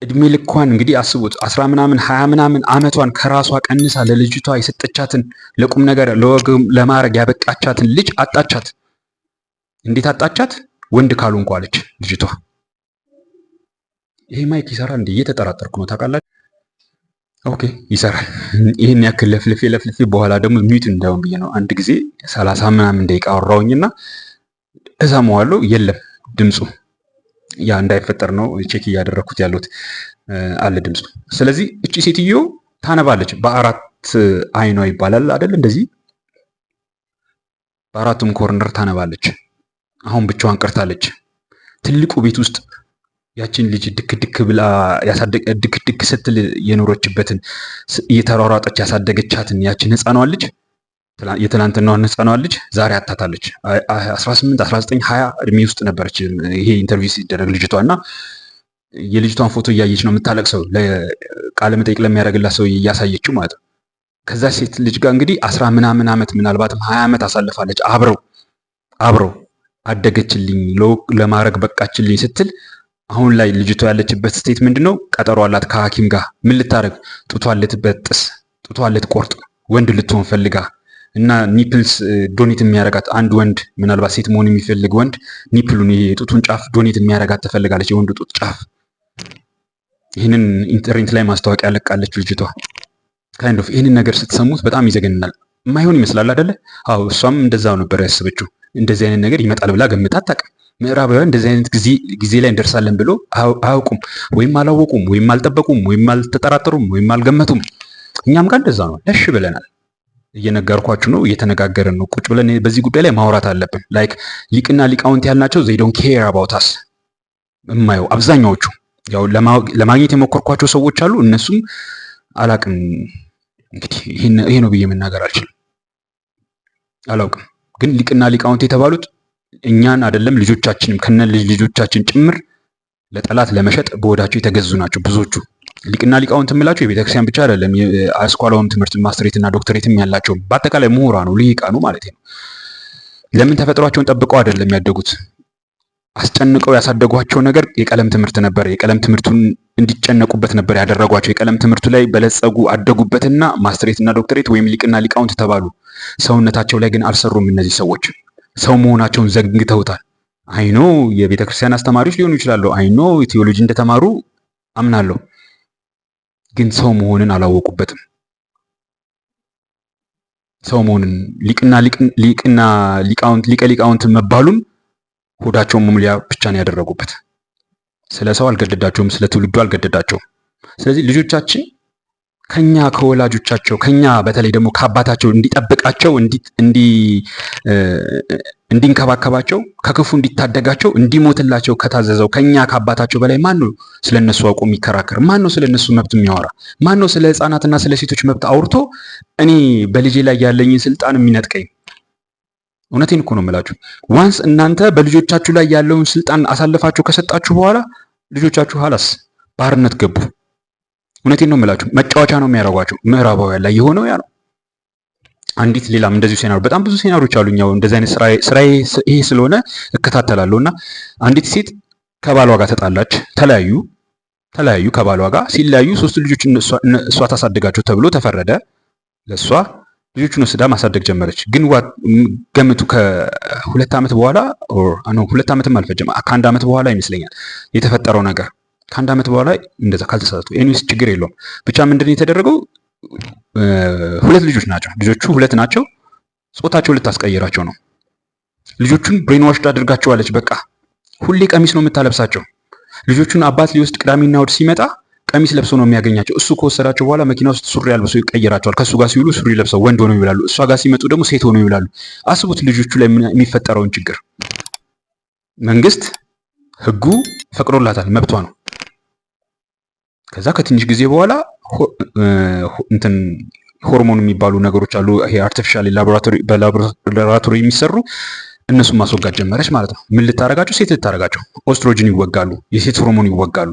እድሜ ልኳን እንግዲህ አስቡት፣ 10 ምናምን 20 ምናምን አመቷን ከራሷ ቀንሳ ለልጅቷ የሰጠቻትን፣ ለቁም ነገር ለወግ ለማዕረግ ያበቃቻትን ልጅ አጣቻት። እንዴት አጣቻት? ወንድ ካልሆንኩ አለች ልጅቷ። ይሄ mic ይሰራል እንዴ? እየተጠራጠርኩ ነው ታውቃላችሁ። Okay ይሰራል። ይህን ያክል ለፍልፌ ለፍልፌ በኋላ ደግሞ mute እንዳይሆን ብዬ ነው። አንድ ጊዜ 30 ምናምን ደቂቃ አወራሁኝና እሰማዋለሁ፣ የለም ድምፁ። ያ እንዳይፈጠር ነው check እያደረግኩት ያለሁት፣ አለ ድምፁ። ስለዚህ እቺ ሴትዮ ታነባለች፣ በአራት አይኗ ይባላል አይደል? እንደዚህ በአራቱም corner ታነባለች። አሁን ብቻዋን ቀርታለች። ትልቁ ቤት ውስጥ ያችን ልጅ ድክ ድክ ብላ ድክ ድክ ስትል የኖረችበትን፣ እየተሯሯጠች ያሳደገቻትን ያችን ህፃኗን ልጅ፣ የትናንትናዋን ህፃኗን ልጅ ዛሬ አታታለች። 18፣ 19፣ 20 እድሜ ውስጥ ነበረች ይሄ interview ሲደረግ ልጅቷ። እና የልጅቷን ፎቶ እያየች ነው የምታለቅሰው፣ ቃለ መጠይቅ ለሚያደርግላት ሰው እያሳየችው ማለት ነው። ከዛ ሴት ልጅ ጋር እንግዲህ 10 ምናምን ዓመት ምናልባትም 20 ዓመት አሳልፋለች። አብረው አደገችልኝ፣ ለማድረግ በቃችልኝ ስትል አሁን ላይ ልጅቷ ያለችበት state ምንድን ነው? ቀጠሮ አላት ከሐኪም ጋር። ምን ልታደርግ? ጡቷን ልትበጥስ፣ ጡቷን ልትቆርጥ፣ ወንድ ልትሆን ፈልጋ እና nipples donate የሚያረጋት አንድ ወንድ፣ ምናልባት ሴት መሆን የሚፈልግ ወንድ nipple ኡን፣ የጡቱን ጫፍ donate የሚያረጋት ትፈልጋለች፣ የወንዱ ጡት ጫፍ። ይህንን ኢንተርኔት ላይ ማስታወቂያ ለቃለች ልጅቷ። Kind of ይህንን ነገር ስትሰሙት በጣም ይዘገንናል። የማይሆን ይመስላል አይደለ? አዎ፣ እሷም እንደዛው ነበር ያሰበችው። እንደዚህ አይነት ነገር ይመጣል ብላ ገምታ አታውቅም። ምዕራባውያን እንደዚህ አይነት ጊዜ ላይ እንደርሳለን ብሎ አያውቁም፣ ወይም አላወቁም፣ ወይም አልጠበቁም፣ ወይም አልተጠራጠሩም፣ ወይም አልገመቱም። እኛም ጋር እንደዛ ነው። ለሽ ብለናል። እየነገርኳችሁ ነው፣ እየተነጋገርን ነው። ቁጭ ብለን በዚህ ጉዳይ ላይ ማውራት አለብን። Like ሊቅና ሊቃውንት ያልናቸው they don't care about us። የማየው አብዛኛዎቹ ያው ለማግኘት የሞከርኳቸው ሰዎች አሉ። እነሱም አላቅም፣ እንግዲህ ይሄ ነው ብዬ መናገር አልችልም፣ አላውቅም። ግን ሊቅና ሊቃውንት የተባሉት እኛን አይደለም ልጆቻችንም ከነ ልጅ ልጆቻችን ጭምር ለጠላት ለመሸጥ በሆዳቸው የተገዙ ናቸው ብዙዎቹ። ሊቅና ሊቃውንት የምላቸው የቤተክርስቲያን ብቻ አይደለም፣ የአስኳላውም ትምህርት ማስትሬት እና ዶክተሬትም ያላቸው በአጠቃላይ ምሁራኑ ልሂቃኑ ማለት ነው። ለምን? ተፈጥሯቸውን ጠብቀው አይደለም ያደጉት። አስጨንቀው ያሳደጓቸው ነገር የቀለም ትምህርት ነበር። የቀለም ትምህርቱን እንዲጨነቁበት ነበር ያደረጓቸው። የቀለም ትምህርቱ ላይ በለጸጉ፣ አደጉበትና ማስትሬት እና ዶክተሬት ወይም ሊቅና ሊቃውንት ተባሉ። ሰውነታቸው ላይ ግን አልሰሩም። እነዚህ ሰዎች ሰው መሆናቸውን ዘንግተውታል። I know የቤተ ክርስቲያን አስተማሪዎች ሊሆኑ ይችላሉ። I know ቴዎሎጂ እንደተማሩ አምናለሁ። ግን ሰው መሆንን አላወቁበትም። ሰው መሆንን ሊቅና ሊቃውንት ሊቀ ሊቃውንት መባሉን ሆዳቸውን መሙሊያ ብቻ ነው ያደረጉበት። ስለ ሰው አልገደዳቸውም፣ ስለ ትውልዱ አልገደዳቸውም። ስለዚህ ልጆቻችን ከኛ ከወላጆቻቸው፣ ከኛ በተለይ ደግሞ ከአባታቸው እንዲጠብቃቸው፣ እንዲንከባከባቸው፣ ከክፉ እንዲታደጋቸው፣ እንዲሞትላቸው ከታዘዘው ከኛ ከአባታቸው በላይ ማን ነው ስለ እነሱ አውቆ የሚከራከር? ማን ነው ስለ እነሱ መብት የሚያወራ? ማን ነው ስለ ሕፃናትና ስለ ሴቶች መብት አውርቶ እኔ በልጄ ላይ ያለኝን ስልጣን የሚነጥቀኝ? እውነቴን እኮ ነው የምላችሁ። Once እናንተ በልጆቻችሁ ላይ ያለውን ስልጣን አሳልፋችሁ ከሰጣችሁ በኋላ ልጆቻችሁ ኋላስ ባርነት ገቡ። እውነቴን ነው የምላችሁ፣ መጫወቻ ነው የሚያደርጓቸው። ምዕራባውያን ላይ የሆነው ያ ነው። አንዲት ሌላም እንደዚሁ scenario፣ በጣም ብዙ scenario ዎች አሉ። እኛው እንደዚህ አይነት ስራዬ ይሄ ስለሆነ እከታተላለሁ። እና አንዲት ሴት ከባሏ ጋር ተጣላች፣ ተለያዩ። ተለያዩ። ከባሏ ጋር ሲለያዩ ሶስት ልጆች እሷ ታሳድጋቸው ተብሎ ተፈረደ ለእሷ። ልጆቹን ወስዳ ማሳደግ ጀመረች። ግን ገምቱ፣ ከ2 ዓመት በኋላ፣ 2 ዓመትም አልፈጀም፣ ከአንድ ዓመት በኋላ ይመስለኛል የተፈጠረው ነገር፣ ከአንድ ዓመት በኋላ እንደዛ ካልተሳሳቱ፣ anyways ችግር የለውም። ብቻ ምንድን ነው የተደረገው? ሁለት ልጆች ናቸው። ልጆቹ ሁለት ናቸው። ጾታቸው ልታስቀይራቸው ነው። ልጆቹን brainwashed አድርጋቸዋለች። በቃ ሁሌ ቀሚስ ነው የምታለብሳቸው። ልጆቹን አባት ሊወስድ ቅዳሜና እሑድ ሲመጣ ቀሚስ ለብሶ ነው የሚያገኛቸው። እሱ ከወሰዳቸው በኋላ መኪና ውስጥ ሱሪ አልብሶ ይቀይራቸዋል። ከእሱ ጋር ሲውሉ ሱሪ ለብሰው ወንድ ሆነው ይውላሉ። እሷ ጋር ሲመጡ ደግሞ ሴት ሆነው ይውላሉ። አስቡት ልጆቹ ላይ የሚፈጠረውን ችግር። መንግስት ህጉ ፈቅዶላታል፣ መብቷ ነው። ከዛ ከትንሽ ጊዜ በኋላ እንትን ሆርሞን የሚባሉ ነገሮች አሉ። ይሄ artificial በላቦራቶሪ የሚሰሩ፣ እነሱን ማስወጋት ጀመረች ማለት ነው። ምን ልታረጋቸው? ሴት ልታረጋቸው። ኦስትሮጅን ይወጋሉ፣ የሴት ሆርሞን ይወጋሉ።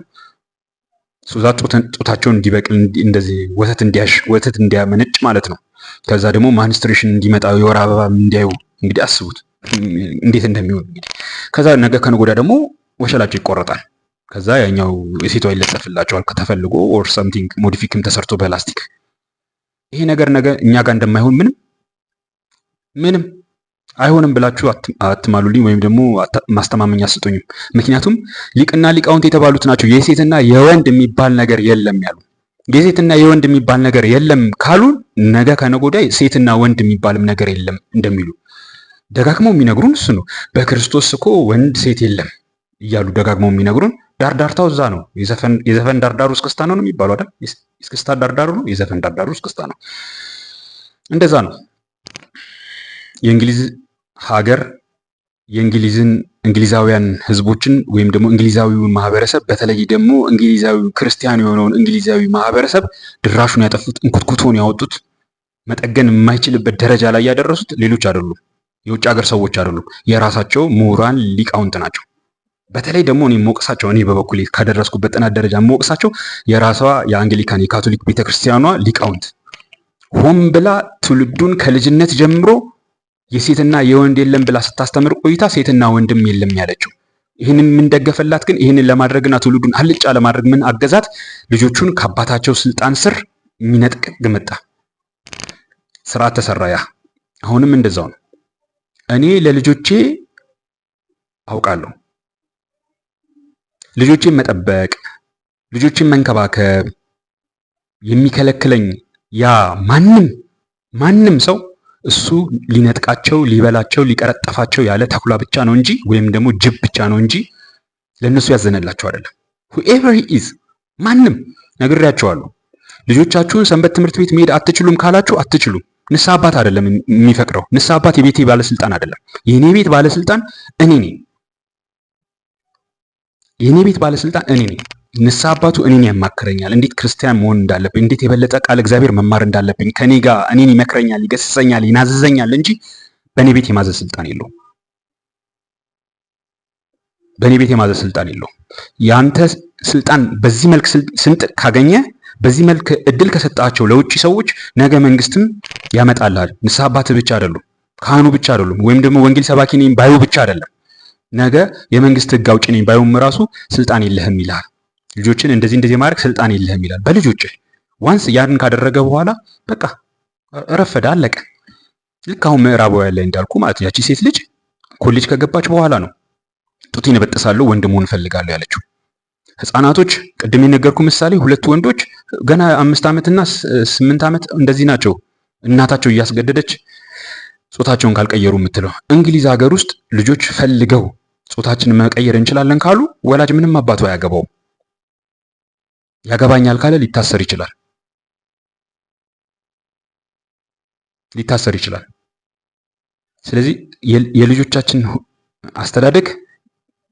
So that ጡታቸውን እንዲበቅል፣ እንደዚህ ወተት እንዲያሽ፣ ወተት እንዲያመነጭ ማለት ነው። ከዛ ደግሞ menstruation እንዲመጣ፣ የወር አበባ እንዲያዩ፣ እንግዲህ አስቡት እንዴት እንደሚሆን እንግዲህ። ከዛ ነገ ከነገ ወዲያ ደግሞ ወሸላቸው ይቆረጣል። ከዛ ያኛው የሴቷ ይለጠፍላቸዋል ከተፈልጎ or something modify ም ተሰርቶ በላስቲክ። ይሄ ነገር ነገ እኛ ጋር እንደማይሆን ምንም ምንም አይሆንም ብላችሁ አትማሉልኝ ወይም ደግሞ ማስተማመኛ አስጡኝም። ምክንያቱም ሊቅና ሊቃውንት የተባሉት ናቸው የሴትና የወንድ የሚባል ነገር የለም ያሉ። የሴትና የወንድ የሚባል ነገር የለም ካሉ ነገ ከነገ ወዲያ ሴትና ወንድ የሚባልም ነገር የለም እንደሚሉ ደጋግመው የሚነግሩን እሱ ነው። በክርስቶስ እኮ ወንድ ሴት የለም እያሉ ደጋግመው የሚነግሩን ዳርዳርታው እዛ ነው። የዘፈን ዳርዳሩ እስክስታ ነው ነው የሚባለው አይደል? እስክስታ ዳርዳሩ ነው። የዘፈን ዳርዳሩ እስክስታ ነው። እንደዛ ነው። የእንግሊዝ ሀገር የእንግሊዝን እንግሊዛውያን ህዝቦችን ወይም ደግሞ እንግሊዛዊውን ማህበረሰብ፣ በተለይ ደግሞ እንግሊዛዊ ክርስቲያን የሆነውን እንግሊዛዊ ማህበረሰብ ድራሹን ያጠፉት፣ እንኩትኩቶን ያወጡት፣ መጠገን የማይችልበት ደረጃ ላይ ያደረሱት ሌሎች አይደሉም፣ የውጭ ሀገር ሰዎች አይደሉም፣ የራሳቸው ምሁራን ሊቃውንት ናቸው። በተለይ ደግሞ እኔ የምወቅሳቸው፣ እኔ በበኩሌ ከደረስኩበት ጥናት ደረጃ የምወቅሳቸው የራሷ የአንግሊካን የካቶሊክ ቤተክርስቲያኗ ሊቃውንት ሆን ብላ ትውልዱን ከልጅነት ጀምሮ የሴትና የወንድ የለም ብላ ስታስተምር ቆይታ ሴትና ወንድም የለም ያለችው። ይህንን ምን ደገፈላት ግን? ይህንን ለማድረግና ትውልዱን አልጫ ለማድረግ ምን አገዛት? ልጆቹን ከአባታቸው ስልጣን ስር የሚነጥቅ ሕግ መጣ። ስርዓት ተሰራ። ያ አሁንም እንደዛው ነው። እኔ ለልጆቼ አውቃለሁ። ልጆቼን መጠበቅ፣ ልጆቼን መንከባከብ የሚከለክለኝ ያ ማንም ማንም ሰው እሱ ሊነጥቃቸው፣ ሊበላቸው፣ ሊቀረጠፋቸው ያለ ተኩላ ብቻ ነው እንጂ ወይም ደግሞ ጅብ ብቻ ነው እንጂ ለእነሱ ያዘነላቸው አይደለም። Whoever he is፣ ማንም፣ ነግሬያቸዋለሁ። ልጆቻችሁን ሰንበት ትምህርት ቤት መሄድ አትችሉም ካላችሁ አትችሉም። ንስሐ አባት አይደለም የሚፈቅደው። ንስሐ አባት የቤቴ ባለስልጣን አይደለም። የኔ ቤት ባለስልጣን እኔ ነኝ። የኔ ቤት ባለስልጣን እኔ ነኝ። ንስሐ አባቱ እኔን ያማክረኛል፣ እንዴት ክርስቲያን መሆን እንዳለብኝ፣ እንዴት የበለጠ ቃል እግዚአብሔር መማር እንዳለብኝ ከኔ ጋር እኔን ይመክረኛል፣ ይገስጸኛል፣ ይናዝዘኛል እንጂ በእኔ ቤት የማዘዝ ስልጣን የለውም። በእኔ ቤት የማዘዝ ስልጣን የለውም። ያንተ ስልጣን በዚህ መልክ ስንጥቅ ካገኘ፣ በዚህ መልክ እድል ከሰጣቸው ለውጭ ሰዎች ነገ መንግስትም ያመጣልሃል። ንስሐ አባት ብቻ አይደሉም፣ ካህኑ ብቻ አይደሉም፣ ወይም ደግሞ ወንጌል ሰባኪ ነኝ ባዩ ብቻ አይደለም። ነገ የመንግስት ህግ አውጪ ነኝ ባዩም ራሱ ስልጣን የለህም ይልሃል። ልጆችን እንደዚህ እንደዚህ ማድረግ ስልጣን የለህም ይላል። በልጆችህ once ያንን ካደረገ በኋላ በቃ ረፈደ፣ አለቀ። ልክ አሁን ምዕራባውያን ላይ እንዳልኩ ማለት ነው። ያቺ ሴት ልጅ ኮሌጅ ከገባች በኋላ ነው ጡቴን እበጥሳለሁ፣ ወንድ መሆን እፈልጋለሁ ያለችው። ህፃናቶች ቅድም የነገርኩ ምሳሌ ሁለት ወንዶች ገና 5 ዓመትና 8 ዓመት እንደዚህ ናቸው። እናታቸው እያስገደደች ጾታቸውን ካልቀየሩ የምትለው። እንግሊዝ ሀገር ውስጥ ልጆች ፈልገው ጾታችንን መቀየር እንችላለን ካሉ ወላጅ ምንም አባቱ አያገባውም። ያገባኛል ካለ ሊታሰር ይችላል፣ ሊታሰር ይችላል። ስለዚህ የልጆቻችን አስተዳደግ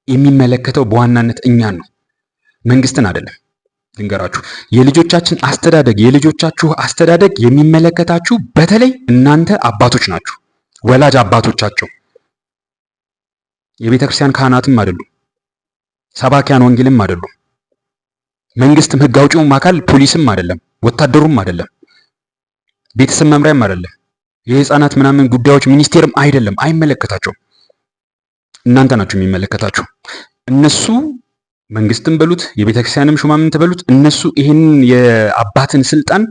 የሚመለከተው በዋናነት እኛን ነው፣ መንግስትን አይደለም። ልንገራችሁ፣ የልጆቻችን አስተዳደግ፣ የልጆቻችሁ አስተዳደግ የሚመለከታችሁ በተለይ እናንተ አባቶች ናችሁ፣ ወላጅ አባቶቻቸው። የቤተ ክርስቲያን ካህናትም አይደሉም፣ ሰባኪያን ወንጌልም አይደሉም፣ መንግስትም ህግ አውጪውም አካል ፖሊስም አይደለም፣ ወታደሩም አይደለም፣ ቤተሰብ መምሪያም አይደለም፣ የህፃናት ምናምን ጉዳዮች ሚኒስቴርም አይደለም። አይመለከታቸውም። እናንተ ናችሁ የሚመለከታችሁ። እነሱ መንግስትም በሉት የቤተክርስቲያንም ሹማምንት በሉት እነሱ ይህንን የአባትን ስልጣን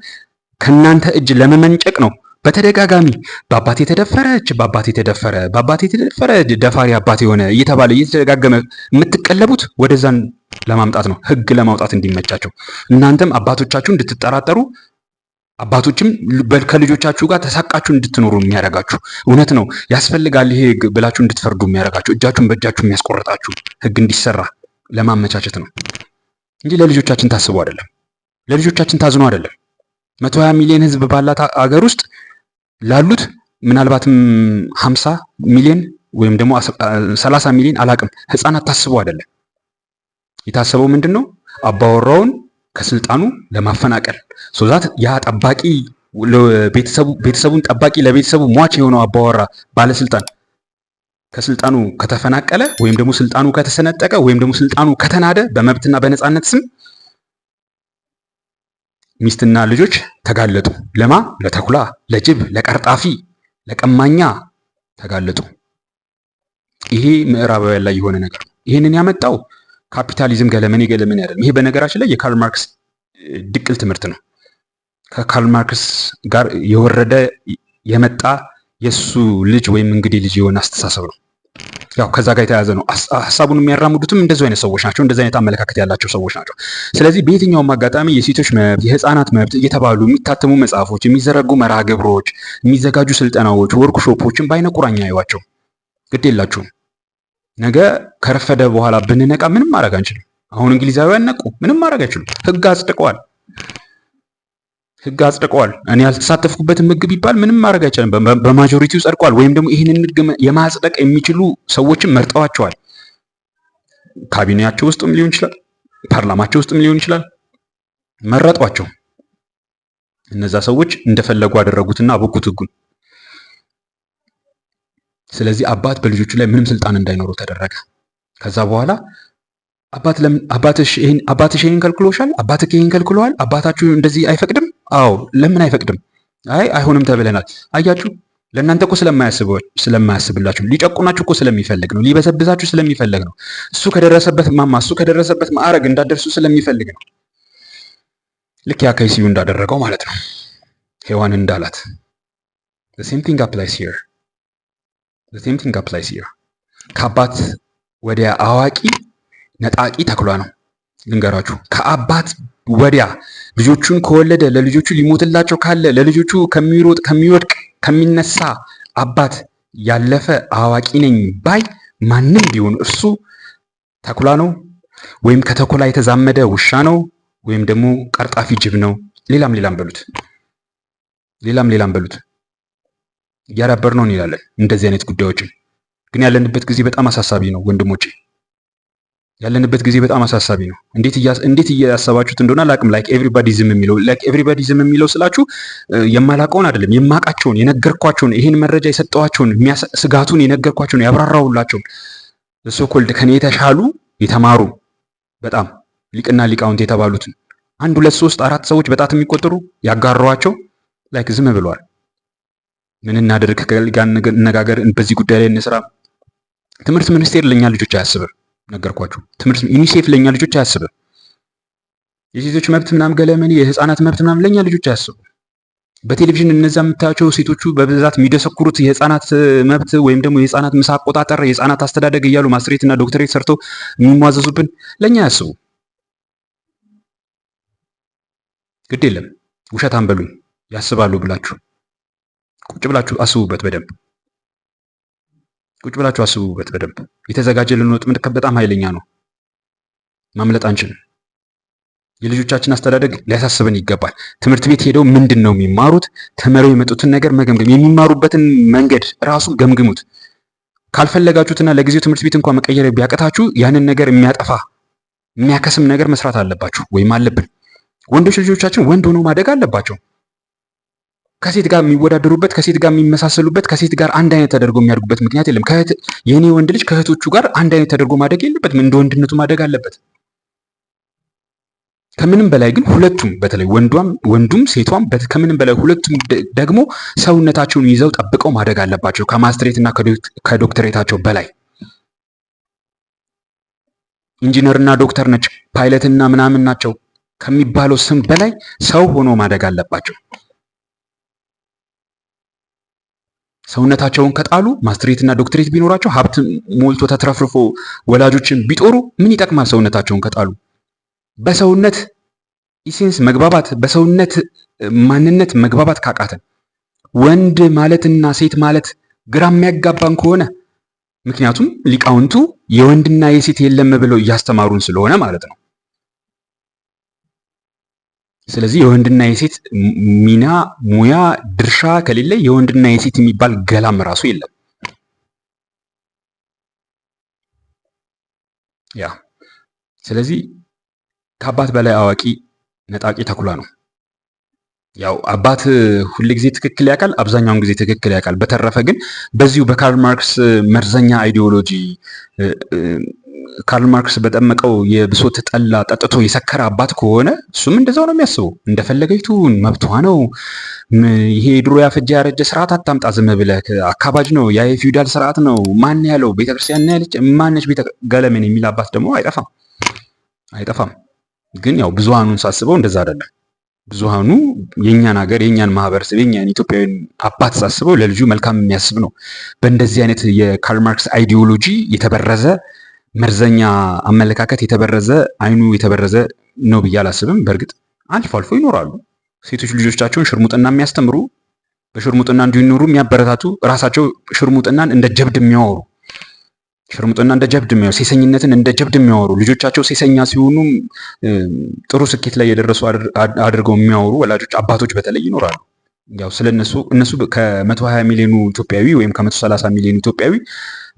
ከእናንተ እጅ ለመመንጨቅ ነው በተደጋጋሚ በአባቴ የተደፈረች፣ በአባቴ የተደፈረ፣ በአባቴ የተደፈረ፣ ደፋሪ አባት የሆነ እየተባለ እየተደጋገመ የምትቀለቡት ወደዛን ለማምጣት ነው፣ ህግ ለማውጣት እንዲመቻቸው እናንተም አባቶቻችሁ እንድትጠራጠሩ፣ አባቶችም ከልጆቻችሁ ጋር ተሳቃችሁ እንድትኖሩ የሚያደርጋችሁ፣ እውነት ነው ያስፈልጋል ይሄ ህግ ብላችሁ እንድትፈርዱ የሚያደርጋችሁ፣ እጃችሁን በእጃችሁ የሚያስቆርጣችሁ ህግ እንዲሰራ ለማመቻቸት ነው እንጂ ለልጆቻችን ታስቦ አይደለም። ለልጆቻችን ታዝኖ አይደለም። 120 ሚሊዮን ህዝብ ባላት አገር ውስጥ ላሉት ምናልባትም 50 ሚሊዮን ወይም ደግሞ 30 ሚሊዮን አላቅም ህፃናት ታስቦ አይደለም። የታሰበው ምንድን ነው? አባወራውን ከስልጣኑ ለማፈናቀል so that ያ ጠባቂ፣ ቤተሰቡን ጠባቂ፣ ለቤተሰቡ ሟች የሆነው አባወራ ባለስልጣን ከስልጣኑ ከተፈናቀለ ወይም ደግሞ ስልጣኑ ከተሰነጠቀ ወይም ደግሞ ስልጣኑ ከተናደ በመብትና በነፃነት ስም ሚስትና ልጆች ተጋለጡ። ለማ? ለተኩላ፣ ለጅብ፣ ለቀርጣፊ፣ ለቀማኛ ተጋለጡ። ይሄ ምዕራባውያን ላይ የሆነ ነገር ነው። ይህንን ያመጣው ካፒታሊዝም ገለመኔ ገለመኔ አይደለም። ይሄ በነገራችን ላይ የካርል ማርክስ ድቅል ትምህርት ነው። ከካርል ማርክስ ጋር የወረደ የመጣ የእሱ ልጅ ወይም እንግዲህ ልጅ የሆነ አስተሳሰብ ነው። ያው ከዛ ጋር የተያያዘ ነው። ሀሳቡን የሚያራምዱትም እንደዚሁ አይነት ሰዎች ናቸው። እንደዚህ አይነት አመለካከት ያላቸው ሰዎች ናቸው። ስለዚህ በየትኛውም አጋጣሚ የሴቶች መብት፣ የህፃናት መብት እየተባሉ የሚታተሙ መጽሐፎች፣ የሚዘረጉ መርሃ ግብሮች፣ የሚዘጋጁ ስልጠናዎች፣ ወርክሾፖችን በአይነ ቁራኛ ያዩዋቸው። ግድ የላችሁም። ነገ ከረፈደ በኋላ ብንነቃ ምንም ማድረግ አንችልም። አሁን እንግሊዛውያን ነቁ፣ ምንም ማድረግ አይችሉም። ህግ አጽድቀዋል። ህግ አጽድቀዋል። እኔ ያልተሳተፍኩበትም ህግ ቢባል ምንም ማድረግ አይቻልም። በ majority ው ጸድቋል። ወይም ደግሞ ይህንን ህግ የማጽደቅ የሚችሉ ሰዎችን መርጠዋቸዋል። ካቢኔያቸው ውስጥም ሊሆን ይችላል፣ ፓርላማቸው ውስጥም ሊሆን ይችላል። መረጧቸው። እነዛ ሰዎች እንደፈለጉ አደረጉትና አቦኩት ህጉን። ስለዚህ አባት በልጆቹ ላይ ምንም ስልጣን እንዳይኖረው ተደረገ። ከዛ በኋላ አባት ለምን አባትሽ ይሄን ከልክሎሻል? አባትህ ይሄን ከልክሎሃል? አባታችሁ እንደዚህ አይፈቅድም? አዎ። ለምን አይፈቅድም? አይ አይሆንም ተብለናል። አያችሁ፣ ለእናንተ እኮ ስለማያስብላችሁ፣ ሊጨቁናችሁ እኮ ስለሚፈልግ ነው። ሊበዘብዛችሁ ስለሚፈልግ ነው። እሱ ከደረሰበት ማማ፣ እሱ ከደረሰበት ማዕረግ እንዳትደርሱ ስለሚፈልግ ነው። ልክ ያ ከይሲዩ እንዳደረገው ማለት ነው። ሔዋን እንዳላት the same thing applies here. The same thing applies here. ከአባት ወዲያ አዋቂ ነጣቂ ተኩላ ነው። ልንገራችሁ፣ ከአባት ወዲያ ልጆቹን ከወለደ፣ ለልጆቹ ሊሞትላቸው ካለ፣ ለልጆቹ ከሚሮጥ፣ ከሚወድቅ፣ ከሚነሳ አባት ያለፈ አዋቂ ነኝ ባይ ማንም ቢሆን እርሱ ተኩላ ነው፣ ወይም ከተኩላ የተዛመደ ውሻ ነው፣ ወይም ደግሞ ቀርጣፊ ጅብ ነው። ሌላም ሌላም በሉት፣ ሌላም ሌላም በሉት። እያዳበር ነው እንላለን እንደዚህ አይነት ጉዳዮችን። ግን ያለንበት ጊዜ በጣም አሳሳቢ ነው ወንድሞቼ። ያለንበት ጊዜ በጣም አሳሳቢ ነው። እንዴት እያሰባችሁት እንደሆነ አላውቅም። Like everybody ዝም የሚለው፣ like everybody ዝም የሚለው ስላችሁ የማላውቀውን አይደለም፣ የማውቃቸውን፣ የነገርኳቸውን፣ ይሄን መረጃ የሰጠኋቸውን፣ ስጋቱን የነገርኳቸውን፣ ያብራራሁላቸውን so called ከኔ የተሻሉ፣ የተማሩ፣ በጣም ሊቅና ሊቃውንት የተባሉትን አንድ፣ ሁለት፣ ሶስት፣ አራት ሰዎች በጣት የሚቆጠሩ ያጋሯቸው like ዝም ብለዋል። ምን እናደርግ? ከጋር እንነጋገር፣ በዚህ ጉዳይ ላይ እንስራ። ትምህርት ሚኒስቴር ለእኛ ልጆች አያስብም። ነገርኳችሁ። ትምህርት ዩኒሴፍ ለእኛ ልጆች አያስብም። የሴቶች መብት ምናምን ገለመኔ፣ የህፃናት መብት ምናምን ለእኛ ልጆች አያስቡም። በቴሌቪዥን እነዛ የምታያቸው ሴቶቹ በብዛት የሚደሰኩሩት የህፃናት መብት ወይም ደግሞ የህፃናት ምሳ አቆጣጠር፣ የህፃናት አስተዳደግ እያሉ ማስትሬት እና ዶክተሬት ሰርተው የሚሟዘዙብን ለእኛ አያስቡ። ግድ የለም፣ ውሸታም በሉኝ፣ ያስባሉ ብላችሁ ቁጭ ብላችሁ አስቡበት በደንብ። ቁጭ ብላችሁ አስቡበት በደንብ። የተዘጋጀልን ወጥመድ በጣም ኃይለኛ ነው። ማምለጥ አንችልም። የልጆቻችን አስተዳደግ ሊያሳስበን ይገባል። ትምህርት ቤት ሄደው ምንድን ነው የሚማሩት? ተምረው የመጡትን ነገር መገምገም፣ የሚማሩበትን መንገድ ራሱ ገምግሙት። ካልፈለጋችሁትና ለጊዜው ትምህርት ቤት እንኳን መቀየር ቢያቅታችሁ ያንን ነገር የሚያጠፋ፣ የሚያከስም ነገር መስራት አለባችሁ ወይም አለብን። ወንዶች ልጆቻችን ወንድ ሆነው ማደግ አለባቸው። ከሴት ጋር የሚወዳደሩበት፣ ከሴት ጋር የሚመሳሰሉበት፣ ከሴት ጋር አንድ አይነት ተደርጎ የሚያድጉበት ምክንያት የለም። የእኔ ወንድ ልጅ ከእህቶቹ ጋር አንድ አይነት ተደርጎ ማደግ የለበትም። እንደ ወንድነቱ ማደግ አለበት። ከምንም በላይ ግን ሁለቱም፣ በተለይ ወንዷም ወንዱም ሴቷም፣ ከምንም በላይ ሁለቱም ደግሞ ሰውነታቸውን ይዘው ጠብቀው ማደግ አለባቸው ከማስትሬት እና ከዶክተሬታቸው በላይ። ኢንጂነር እና ዶክተር ነች፣ ፓይለት እና ምናምን ናቸው ከሚባለው ስም በላይ ሰው ሆኖ ማደግ አለባቸው። ሰውነታቸውን ከጣሉ ማስትሬት እና ዶክትሬት ቢኖራቸው፣ ሀብት ሞልቶ ተትረፍርፎ ወላጆችን ቢጦሩ ምን ይጠቅማል? ሰውነታቸውን ከጣሉ፣ በሰውነት essence መግባባት፣ በሰውነት ማንነት መግባባት ካቃተን፣ ወንድ ማለትና ሴት ማለት ግራ የሚያጋባን ከሆነ፣ ምክንያቱም ሊቃውንቱ የወንድና የሴት የለም ብለው እያስተማሩን ስለሆነ ማለት ነው። ስለዚህ የወንድና የሴት ሚና፣ ሙያ፣ ድርሻ ከሌለ የወንድና የሴት የሚባል ገላም ራሱ የለም። Yeah፣ ስለዚህ ከአባት በላይ አዋቂ ነጣቂ ተኩላ ነው። ያው አባት ሁል ጊዜ ትክክል ያውቃል፣ አብዛኛውን ጊዜ ትክክል ያውቃል። በተረፈ ግን በዚሁ በካርል ማርክስ መርዘኛ ideology ካርል ማርክስ በጠመቀው የብሶት ጠላ ጠጥቶ የሰከረ አባት ከሆነ እሱም እንደዛው ነው የሚያስበው። እንደፈለገች ትሁን፣ መብቷ ነው። ይሄ ድሮ ያፈጀ ያረጀ ስርዓት አታምጣ፣ ዝም ብለህ አካባጅ ነው፣ ያ የፊውዳል ስርዓት ነው። ማን ያለው? ቤተክርስቲያን ያለች ማነች? ቤተ ገለመን የሚል አባት ደግሞ አይጠፋም አይጠፋም። ግን ያው ብዙሃኑን ሳስበው እንደዛ አይደለም። ብዙሃኑ የእኛን ሀገር፣ የእኛን ማህበረሰብ፣ የእኛን ኢትዮጵያዊን አባት ሳስበው ለልጁ መልካም የሚያስብ ነው። በእንደዚህ አይነት የካርል ማርክስ ideology የተበረዘ መርዘኛ አመለካከት የተበረዘ፣ አይኑ የተበረዘ ነው ብዬ አላስብም። በእርግጥ አልፎ አልፎ ይኖራሉ ሴቶች ልጆቻቸውን ሽርሙጥና የሚያስተምሩ፣ በሽርሙጥና እንዲኖሩ የሚያበረታቱ፣ ራሳቸው ሽርሙጥናን እንደ ጀብድ የሚያወሩ፣ ሽርሙጥና እንደ ጀብድ የሚያወሩ፣ ሴሰኝነትን እንደ ጀብድ የሚያወሩ፣ ልጆቻቸው ሴሰኛ ሲሆኑ ጥሩ ስኬት ላይ የደረሱ አድርገው የሚያወሩ ወላጆች፣ አባቶች በተለይ ይኖራሉ። ያው ስለነሱ እነሱ ከ120 ሚሊዮኑ ኢትዮጵያዊ ወይም ከ130 ሚሊዮኑ ኢትዮጵያዊ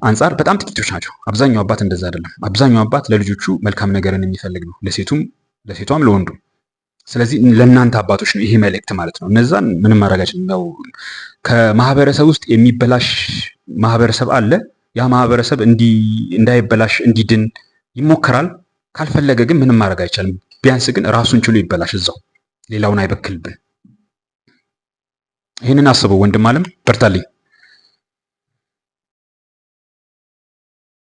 አንጻር በጣም ጥቂቶች ናቸው። አብዛኛው አባት እንደዛ አይደለም። አብዛኛው አባት ለልጆቹ መልካም ነገርን የሚፈልግ ነው፣ ለሴቱም ለሴቷም ለወንዱም። ስለዚህ ለእናንተ አባቶች ነው ይሄ መልእክት ማለት ነው። እነዛን ምንም ማድረግ አይችልም። ያው ከማህበረሰብ ውስጥ የሚበላሽ ማህበረሰብ አለ። ያ ማህበረሰብ እንዳይበላሽ እንዲድን ይሞከራል። ካልፈለገ ግን ምንም ማድረግ አይቻልም። ቢያንስ ግን ራሱን ችሎ ይበላሽ እዛው፣ ሌላውን አይበክልብን። ይህንን አስበው ወንድም አለም፣ በርታልኝ።